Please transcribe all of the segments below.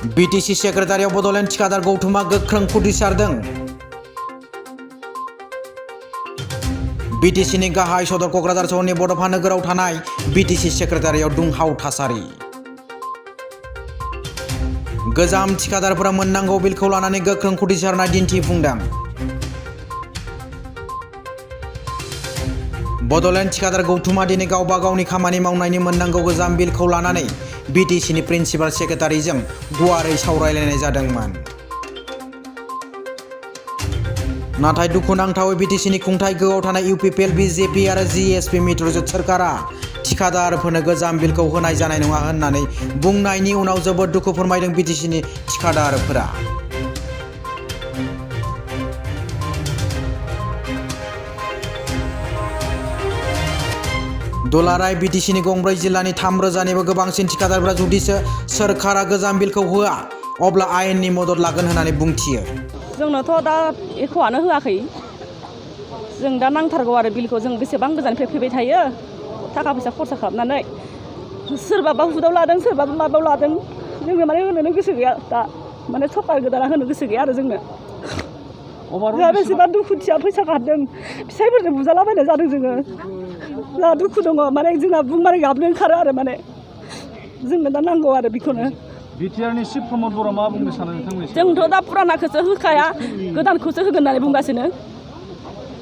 BTC सेक्रेटारियाव Bodoland थिखादार गौथुमा गोख्रों खुदिसारदों। बीटीसीनि गाहाय सदर क'क्राझार सहरनि बड'फा नोगोराव थानाय बीटीसी सेक्रेटारियाव दुंहाव थासारि। गोजाम थिखादारफोरा मोननांगौ बिलखौ लानानै गोख्रों खुदिसारनाय दिन्थिफुंदों। बड'लेण्ड थिखादार गौथुमा दिनै गावबा गावनि खामानि मावनायनि मोननांगौ गोजाम बिलखौ लानानै बीटीसीनि प्रिन्सिपाल सेक्रेटारिजों गुवारै सावरायलायनाय जादोंमोन। नाथाय दुखुनांथावै बीटीसीनि खुंथाय गोहोआव थानाय इउपिपिएल बीजेपी आरो जीएसपी मित्रजोट सोरखारा थिखादारफोरनो गोजाम बिलखौ होनाय जानाय नङा होननानै बुंनायनि उनाव जोबोद दुखु फोरमायदों बीटीसीनि थिखादारफोरा। दुलाराय बीटीसीनि गंब्रै जिल्लानि 3,000निबो गोबांसिन थिखादारफोरा जुदिसो सोरखारा गोजाम बिलखौ होआ अब्ला आयेननि मदद लागोन होननानै बुंथियो। जोंनोथ' दा एख'आनो होआखै। जों दा नांथारगौ आरो बिलखौ। जों बेसेबां गोजाननिफ्राय फैबाय थायो थाखा फैसा खरसा खालामनानै। सोरबाबा हुदाव लादों सोरबाबा माबायाव लादों। जोंनो माने होनोनो गोसो गैया दा। माने सरकार गोदाना होनो गोसो गैया आरो जोंनो। जोंहा बेसेबां दुखुथिया फैसा गारदों। फिसाइफोरजों बुजालाबायनाय जादों जोङो। जोंहा दुखु दङ माने जोंहा बुंबानो गाबनो ओंखारो आरो माने जोंनो दा नांगौ आरो बेखौनो। बिटिआरनि चिफ प्रमद बर'आ मा बुंनो सानो नोंथांमोननि? जोंथ' दा पुरानाखौसो होखाया गोदानखौसो होगोन होननानै बुंगासिनो।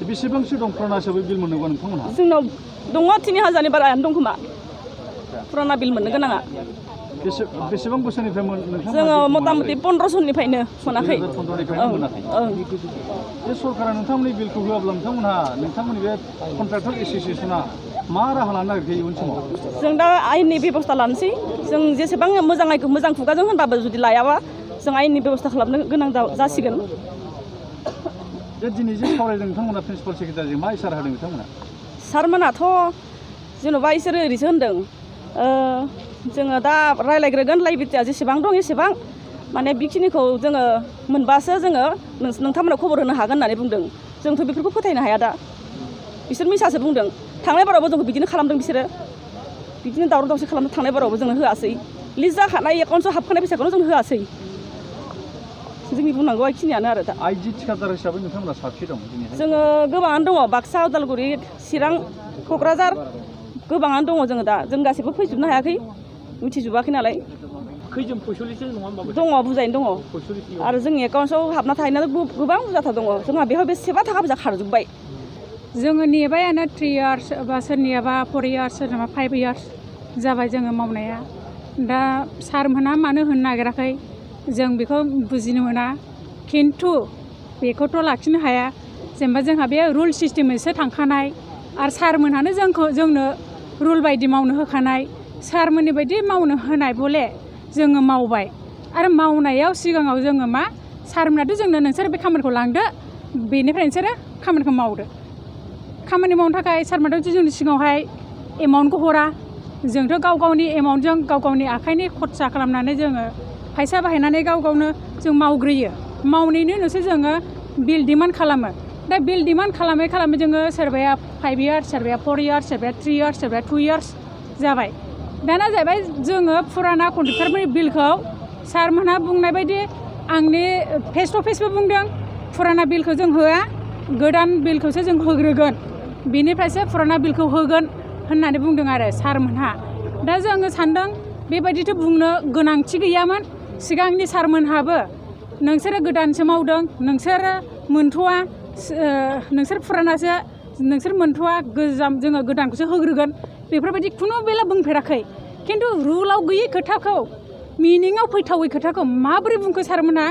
बेसेबांसो दं पुराना हिसाबै बिल मोननोबा नोंथांमोनहा? जोंनाव दङ 3,000नि बारायानो दं खोमा पुराना बिल मोननो गोनाङा। बेसेबां बोसोरनिफ्राय नोंथांमोना? जोङो मथा मथि 1500निफ्रायनो मोनाखै। 2015निफ्रायनो मोनाखै। बे सरकारा नोंथांमोननि बिलखौ होआब्ला नोंथांमोननि बे कन्ट्राक्टर एस'सियेसना मा राहा लानो नागिरखो इयुन समाव? जों दा आयेननि बेबस्था लानोसै। जों जेसेबां मोजां खुगाजों होनबाबो जुदि लायाबा जों आयेननि बेबस्था खालामनो गोनां जासिगोन। दिनै जे सावरायदों नोंथांमोना प्रिन्सिपाल सेक्रेटारिजों मा इसारा होदों बिथांमोना? सारमोनाथ' जेन'बा इसोरो ओरैसो होनदों जोङो दा रायज्लायग्रोगोन लाइबिलिटिया जेसेबां दं एसेबां माने बेखिनिखौ जोङो मोनबासो जोङो नोंथांमोननो खबर होनो हागोन होननानै बुंदों। जोंथ' बेफोरखौ फोथायनो हाया दा। बिसोर मिसासो बुंदों। थांनाय बारावबो जोंखौ बिदिनो खालामदों बिसोरो। बिदिनो दावराव दावसि खालामदों थांनाय बारावबो जोंनो होआसै। लिस्ट जाखानाय एकाउन्टआव हाबखानाय फैसाखौनो जोंनो होआसै। जोंनि बुंनांगौआ बेखिनियानो आरो दा। आइजि थिखादार हिसाबै नोंथांमोना साबेसे दं दिनैहाय? जोङो गोबाङानो दङ। बाक्सा उदालगुरि चिरां क'क्राझार गोबाङानो दङ जोङो दा। जों गासैबो फैजोबनो हायाखै मिथिजोबाखै नालाय। खैजोन 45 नङा होमबा? दङ बुजायैनो दङ। आरो जोंनि एकाउन्टआव हाबना थाहैनाय गोबां बुरजाथार दङ। जोंहा बेवहाय बेसेबा थाखा फैसा खारजोब्बाय। जोङो नेबायानो 3 इयार्स बा सोरनियाबा 4 इयार्स सोरनाबा 5 इयार्स जाबाय जोङो मावनाया। दा सारमोनहा मानो होनो नागिराखै जों बेखौ बुजिनो मोना। खिन्थु बेखौथ' लाखिनो हाया। जेनेबा जोंहा बे रुल सिस्टेमैसो थांखानाय आरो सारमोनहानो जोंनो रुल बायदि मावनो होखानाय। सारमोननि बायदि मावनो होनाय बले जोङो मावबाय। आरो मावनायाव सिगाङाव जोङो मा सारमोनाथ' जोंनो नोंसोर बे खामानिखौ लांदो बेनिफ्राय नोंसोरो खामानिखौ मावदो। खामानि मावनो थाखाय सारमोनाथ' जोंनि सिगाङावहाय एमाउन्टखौ हरा। जोंथ' गाव गावनि एमाउन्टजों गाव गावनि आखाइनि खरसा खालामनानै जोङो फैसा बाहायनानै गाव गावनो जों मावग्रोयो। मावनायनि उनावसो जोङो बिल डिमान्ड खालामो। दा बिल डिमान्ड खालामै जोङो सोरबाया 5 इयार्स सोरबाया 4 इयार्स सोरबाया 3 इयार्स सोरबाया 2 इयार्स जाबाय। दाना जाहैबाय जोङो फुराना कन्ट्रेक्टरफोरनि बिलखौ सारमोनहा बुंनाय बायदि आंनि फेस टु फेसबो बुंदों फुराना बिलखौ जों होआ गोदान बिलखौसो जों होग्रोगोन बिनिफ्रायसो फुराना बिलखौ होगोन होननानै बुंदों आरो सारमोनहा। दा जोङो सान्दों बेबायदिथ' बुंनो गोनांथि गैयामोन। सिगांनि सारमोनहाबो नोंसोरो गोदानसो मावदों नोंसोरो मोनथ'वा नोंसोर फुरानासो नोंसोर मोनथ'वा जोङो गोदानखौसो होग्रोगोन बेफोरबायदि खुनु बेला बुंफेराखै। खिन्थु रुलाव गैयै खोथाखौ मिनिङाव फैथावै खोथाखौ माबोरै बुंखो सारमोनहा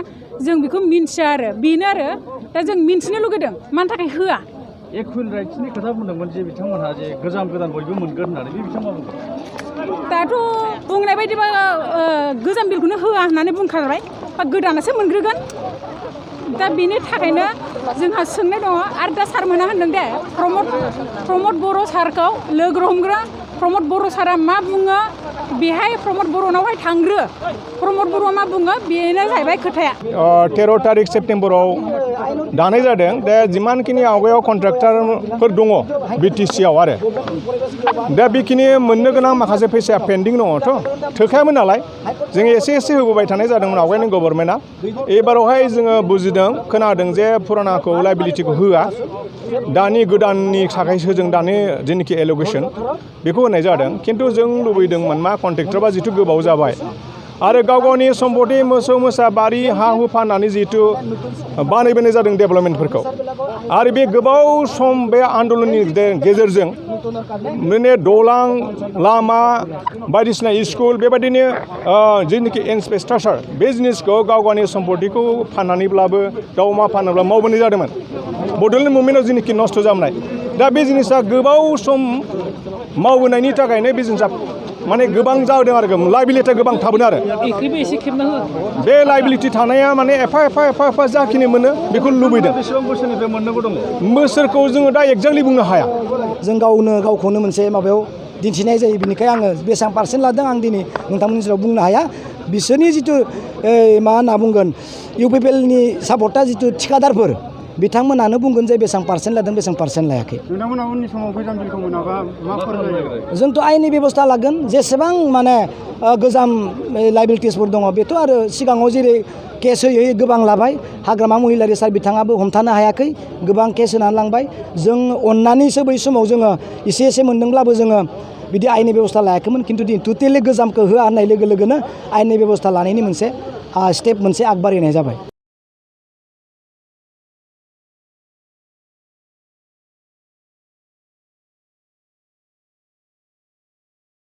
जों बेखौ मिन्थिया आरो बेनो आरो दा जों मिन्थिनो लुगैदों मानि थाखाय होआ। इकुवेल राइट्सनि खोथा बुंदोंमोन जे बिथांमोनहा जे गोदान बयबो मोनगोन होननानै बे बिथांमोना बुंदों। दाथ' बुंनाय बायदिबा गोजाम बिलखौनो होआ होननानै बुंखाबाय बा गोदानासो मोनग्रोगोन। दा बेनि थाखायनो जोंहा सोंनाय दङ। आरो दा सारमोनहा होनदों दे प्रमद बर' सारखौ लोगो हमग्रा प्रमद बर' सारा मा बुङो बेहाय प्रमद बर'नावहाय थांग्रो प्रमद बर'आ मा बुङो बेनो जाहैबाय खोथाया 13 तारिख सेप्तेम्बराव दानाय जादों दा जिमानखिनि आवगायाव कन्ट्राक्टरफोर दङ BTC आव आरो दा बेखिनि मोननो गोनां माखासे फैसाया पेन्डिं दङथ' थोखायामोन नालाय जों एसे होबोबाय थानाय जादोंमोन आवगायनि गभर्नमेन्टआ एबारावहाय जोङो बुजिदों खोनादों जे फुरानाखौ लाइबिलिटिखौ होआ दानि गोदाननि थाखायसो जों दानि जेनोखि एल'केसन बेखौ होनाय जादों खिन्थु जों लुबैदोंमोन मा कन्ट्रेक्टरबा जिथु गोबाव जाबाय आरो गाव गावनि सम्पति मोसौ मोसा बारि हा हु फाननानै जिहेतु बानायबोनाय जादों डेभेलपमेन्टफोरखौ आरो बे गोबाव सम बे आन्दलननि गेजेरजों माने दालां लामा बायदिसिना स्कुल बेबायदिनो जेनोखि इनफ्रास्ट्राक्चार बे जिनिसखौ गाव गावनि सम्पतिखौ फाननानैब्लाबो दाउ अमा फानोब्ला मावबोनाय जादोंमोन बड'लेण्ड मुभमेन्टआव जेनोखि नस्थ' जानाय दा बे जिनिसा गोबाव सम मावबोनायनि थाखायनो बे जिनिसा माने गोबां जादों आरो लाइबिलिटिया गोबां थाबोदों आरो बे लाइबिलिटि थानाया माने एफा जाखिनि मोनो बेखौ लुबैदों बेसेबां बोसोरनिफ्राय मोननांगौ दङ बोसोरखौ जोङो दा एक्जाक्टलि बुंनो हाया जों गावखौनो मोनसे माबायाव दिन्थिनाय जायो बिनिखाय आङो बेसेबां पार्सेन्ट लादों आं दिनै नोंथांमोननि गेजेराव बुंनो हाया बिसोरनि जिथु मा होनना बुंगोन UPPLनि सापर्टआ जिथु थिखादारफोर बिथांमोनानो बुंगोन जे बेसेबां पार्सेन्ट लादों बेसेबां पार्सेन्ट लायाखै नोंथांमोना उननि समाव गोजाम बिलखौ मोनाबा मा फोरमायो जोंथ' आयेननि बेबस्था लागोन जेसेबां माने गोजाम लाइबिलिटिसफोर दङ बेथ' आरो सिगाङाव जेरै केस होयै गोबां लाबाय हाग्रामा महिलारि सार बिथाङाबो हमथानो हायाखै गोबां केस होनानै लांबाय जों अननानैसो बै समाव जोङो एसे मोनदोंब्लाबो जोङो बिदि आयेननि बेबस्था लायाखैमोन खिन्थु दिनै टटेलि गोजामखौ होआ होननाय लोगो लोगोनो आयेननि बेबस्था लानायनि मोनसे स्टेप मोनसे आग बारायनाय जाबाय